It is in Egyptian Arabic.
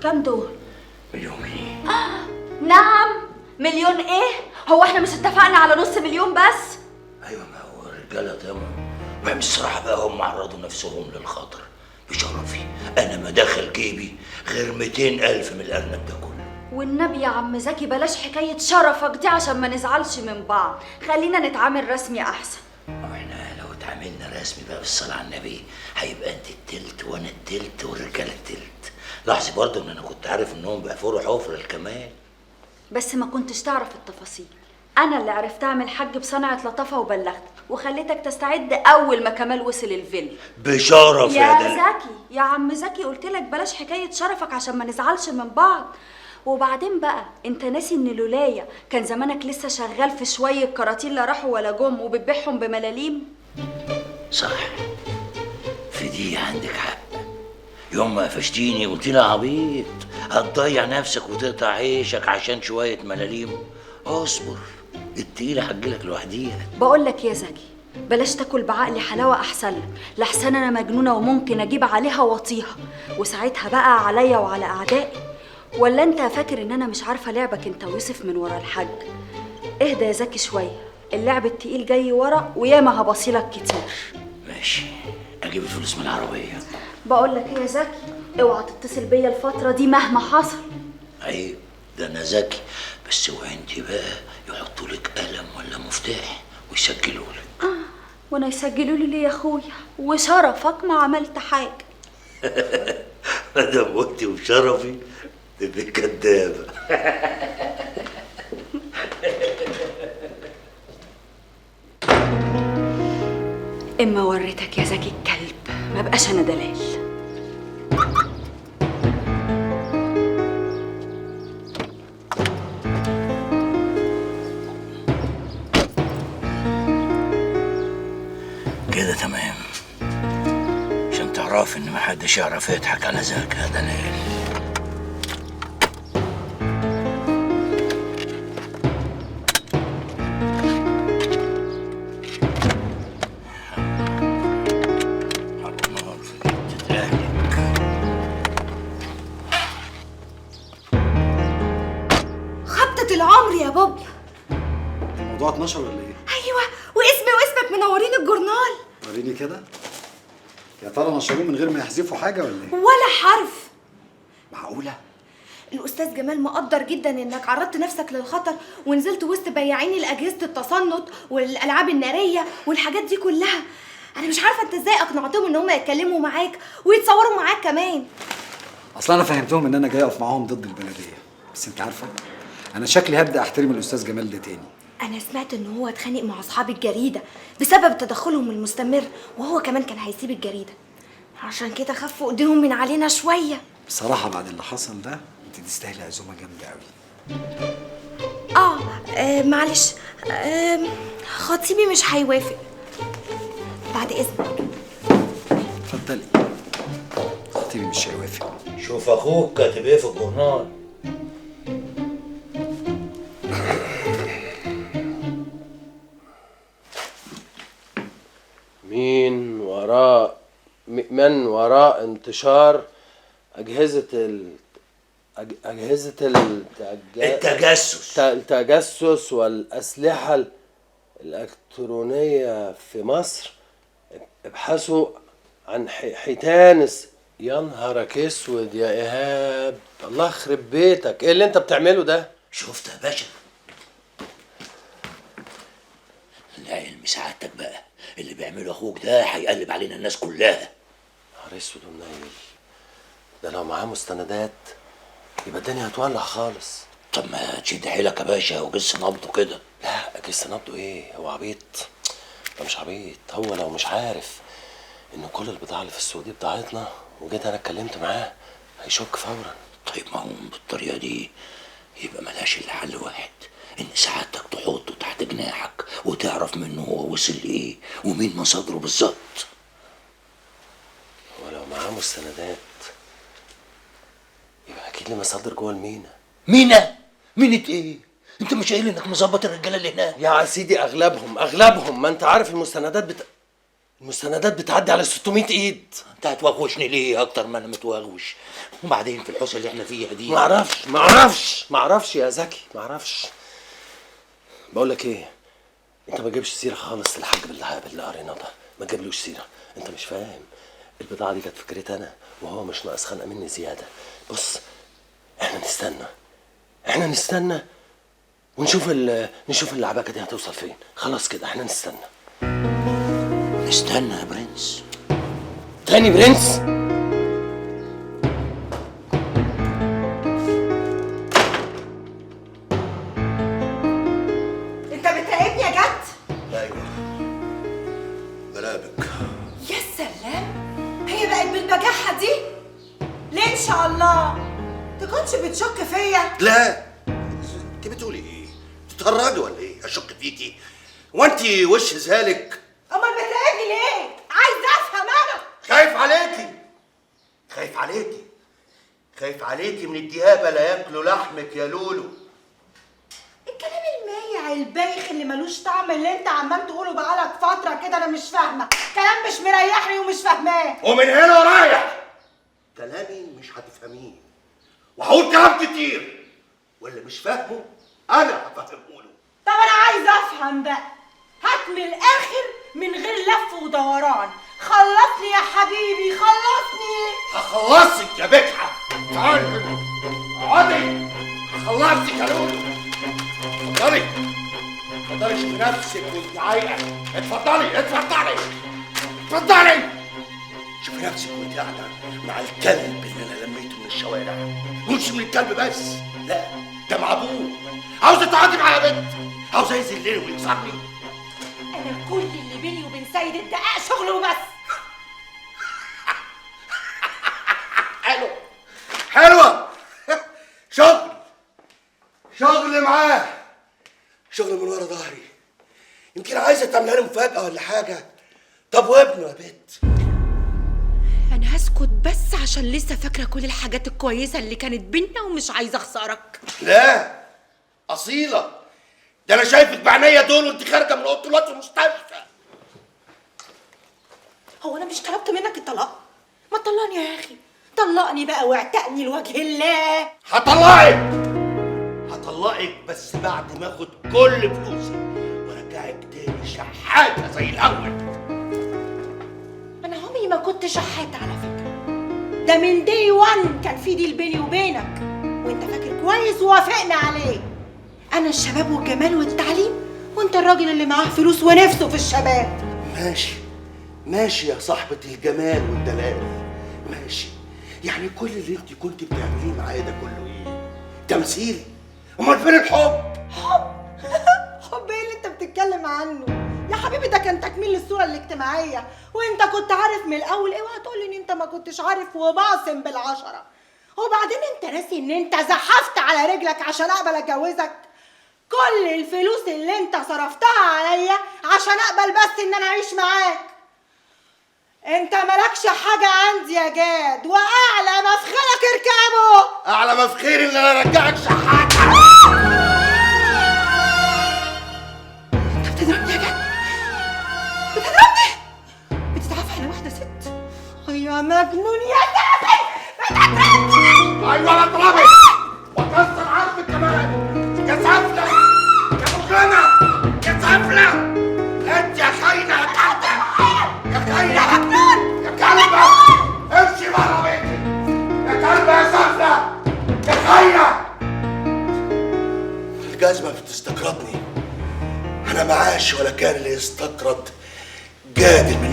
كام دول؟ مليون جنيه. نعم، مليون ايه؟ هو احنا مش اتفقنا على نص مليون بس؟ ايوه، ما هو الرجالة طمعوا. ما الصراحة بقى هم عرضوا نفسهم للخطر. بشرفي انا ما دخل جيبي غير 200,000 من الارنب ده كله. والنبي يا عم زكي بلاش حكاية شرفك دي عشان ما نزعلش من بعض، خلينا نتعامل رسمي احسن. احنا لو اتعاملنا رسمي بقى بالصلاة على النبي هيبقى انت التلت وانا التلت والرجاله التلت. لاحظي برضه ان انا كنت عارف انهم بيحفروا حفره الكمال، بس ما كنتش تعرف التفاصيل. انا اللي عرفت اعمل حج بصنعه لطافة وبلغتك وخليتك تستعد اول ما كمال وصل الفيلا. بشرف يا زكي، يا عم زكي قلت لك بلاش حكاية شرفك عشان ما نزعلش من بعض. وبعدين بقى انت ناسي ان لولايا كان زمانك لسه شغال في شوية كراتين لا راحوا ولا جم وبتبيعهم بملاليم. صح، في دي عندك حق. يوم ما قفشتيني قلت لي يا عبيط هتضيع نفسك وتقطع عيشك عشان شوية ملاليم. اصبر، التقيله هتجيلك لوحديها. بقول لك يا زكي بلاش تاكل بعقلي حلاوة احسن لك، لحسن انا مجنونة وممكن اجيب عليها وطيها، وساعتها بقى عليا وعلى اعدائي. ولا انت فاكر ان انا مش عارفه لعبك انت ويوسف من ورا الحاج؟ اهدى يا زكي شوية، اللعب التقيل جاي ورا وياما هبصيلك كتير. ماشي، اجيب الفلوس من العربية. بقول لك ايه يا زكي، اوعى تتصل بيا الفترة دي مهما حصل. عيب، ده انا زكي. بس وانتي بقى يحطوا لك قلم ولا مفتاح ويسجلوا لك. وانا يسجلوا لي ليه يا اخويا؟ وشرفك ما عملت حاجة. ما دام قلتي وشرفي تبقي كدابه. اما وريتك يا زكي الكلب ما بقاش انا دلال. كده تمام، عشان تعرفي ان محدش يعرف يضحك على زكي يا دلال. خبطة العمر يا بوب. الموضوع 12 ولا ايه؟ ايوه، واسمي واسمك منورين الجورنال. وريني كده، يا ترى نشروه من غير ما يحذفوا حاجة ولا ايه؟ ولا حرف. معقولة؟ الاستاذ جمال مقدر جدا انك عرضت نفسك للخطر ونزلت وسط بياعين اجهزة التصنت والالعاب النارية والحاجات دي كلها. انا مش عارفه انت ازاي اقنعتهم ان هم يتكلموا معاك ويتصوروا معاك كمان. اصل انا فهمتهم ان انا جاي اقف معاهم ضد البلدية، بس انت عارفه انا شكلي هبدا احترم الاستاذ جمال ده تاني. انا سمعت ان هو اتخانق مع اصحاب الجريدة بسبب تدخلهم المستمر، وهو كمان كان هيسيب الجريدة، عشان كده خفوا ايديهم من علينا شوية. بصراحة بعد اللي حصل ده انت تستاهلي عزومة جامدة قوي. معلش، خطيبي مش هيوافق. بعد اذنك. اتفضلي. خطيبي مش هيوافق. شوف اخوك كاتب ايه في الجورنال. مين وراء من وراء انتشار أجهزة أجهزة التجسس التجسس والأسلحة الإلكترونية في مصر؟ ابحثوا عن حيتان. يا نهارك اسود يا إيهاب، الله يخرب بيتك، إيه اللي أنت بتعمله ده؟ شفت يا باشا؟ العلم سعادتك بقى اللي بيعمله اخوك ده هيقلب علينا الناس كلها. نهار اسود ومنيل، ده لو معاه مستندات يبقى الدنيا هتولع خالص. طب ما تشد حيلك يا باشا وجس نبضه كده. لا جس نبضه ايه؟ هو عبيط؟ ده مش عبيط، هو لو مش عارف ان كل البضاعة اللي في السوق دي بضاعتنا وجيت انا اتكلمت معاه هيشك فورا. طيب ما هو بالطريقة دي يبقى ملهاش الا حل واحد، ان سعادتك تحطه تحت جناحك وتعرف منه هو وصل لايه ومين مصادره بالظبط. هو لو معاه مستندات يبقى اكيد ليه مصادر جوه المينا. مينا؟ مينة ايه؟ انت مش قايل انك مظبط الرجالة اللي هناك؟ يا سيدي اغلبهم اغلبهم، ما انت عارف المستندات المستندات بتعدي على 600 ايد. انت هتوغوشني ليه اكتر ما انا متوغوش؟ وبعدين في الحوسة اللي احنا فيها دي. معرفش يا زكي، معرفش. بقول لك ايه، انت ما تجيبش سيره خالص للحاج باللي قريناه ده، ما تجيبلوش سيره. انت مش فاهم، البضاعة دي كانت فكرتي انا، وهو مش ناقص خنقه مني زيادة. بص، احنا نستنى ونشوف نشوف اللعبكه دي هتوصل فين. خلاص كده احنا نستنى. نستنى يا برنس. تاني برنس؟ انت بتراقبني يا جد؟ ايوه براقبك. يا سلام، هي بقت بالبجاحة دي؟ ليه ان شاء الله؟ تكونش بتشك فيا؟ لا، انت بتقولي ايه؟ بتتهرجي ولا ايه؟ اشك فيكي؟ وانت وش ذلك؟ امال بتراقبني ليه؟ عايزه افهم انا. خايف عليكي، خايف عليكي، خايف عليكي من الديابه لا ياكلوا لحمك يا لولو. الكلام المايع البايخ اللي ملوش طعم اللي انت عمال تقوله بقالك فترة كده، انا مش فاهمه، كلام مش مريحني ومش فاهماه. ومن هنا ورايح كلامي مش هتفهميه، وهقول كلام كتير واللي مش فاهمه انا هفهمه له. طب انا عايزه افهم بقى، هات من الاخر من غير لف ودوران. خلصني يا حبيبي، خلصني. هخلصك يا بكحه، تعالي هنا اقعدي، هخلصك يا لولو. اتفضلي اتفضلي، شوفي نفسك وانت عايقه. اتفضلي اتفضلي اتفضلي، شوفي نفسك وانت قاعدة مع الكلب اللي انا لميته من الشوارع. مش من الكلب بس، لا ده مع ابوه. عاوزه تقعدي معايا يا بنت؟ عاوزه يذلني ويكسرني؟ انا كل اللي بيني وبين سيد الدقاق شغل وبس. حلو، حلوة. شغل، شغل معاه، شغل من ورا ظهري. يمكن عايزه تعملها لي مفاجاة ولا حاجة. طب وابنه يا بنت؟ انا هسكت بس عشان لسه فاكره كل الحاجات الكويسة اللي كانت بينا ومش عايزه اخسرك. لا اصيلة، ده انا شايفك بعينيا دول وانت خارجه من اوضة الواد في المستشفى. هو انا مش طلبت منك الطلاق؟ ما تطلقني يا اخي، طلقني بقى واعتقني لوجه الله. هطلقك، هطلقك بس بعد ما اخد كل فلوسي وارجعك تاني شحاته زي الاول. انا عمري ما كنت شحاته على فكرة، ده من دي 1 كان في ديل بيني وبينك، وانت فاكر كويس ووافقنا عليه. انا الشباب والجمال والتعليم، وانت الراجل اللي معاه فلوس ونفسه في الشباب. ماشي ماشي يا صاحبة الجمال والدلال، ماشي. يعني كل اللي انت كنت بتعمليه معايا ده كله ايه؟ تمثيل؟ امال فين الحب؟ حب؟ حب ايه اللي انت بتتكلم عنه؟ يا حبيبي ده كان تكميل للصورة الاجتماعية، وانت كنت عارف من الاول. اوعى تقول ان انت ما كنتش عارف، وبعصم بالعشرة. وبعدين انت ناسي ان انت زحفت على رجلك عشان اقبل اتجوزك؟ كل الفلوس اللي انت صرفتها عليا عشان اقبل بس ان انا اعيش معاك. انت مالكش حاجة عندي يا جاد، واعلى ما في خيرك اركبه. اعلى ما في خيري ان انا ارجعك شحاتة. انت بتضربني يا جاد؟ بتضربني؟ بتتعافى على واحدة ست؟ يا مجنون يا سافل، بتضربني. ايوه انا اضربك واكسر عظمك كمان يا سافلة، يا مجرمة، يا سافلة. انت يا خاينة يا كلبة، يا خاينة يا مجنون، يا كلبة، امشي بره بيتي يا كلبة يا سافلة يا خاينة. الجزمة بتستقرضني، أنا معاش ولا كان اللي يستقرض جاد من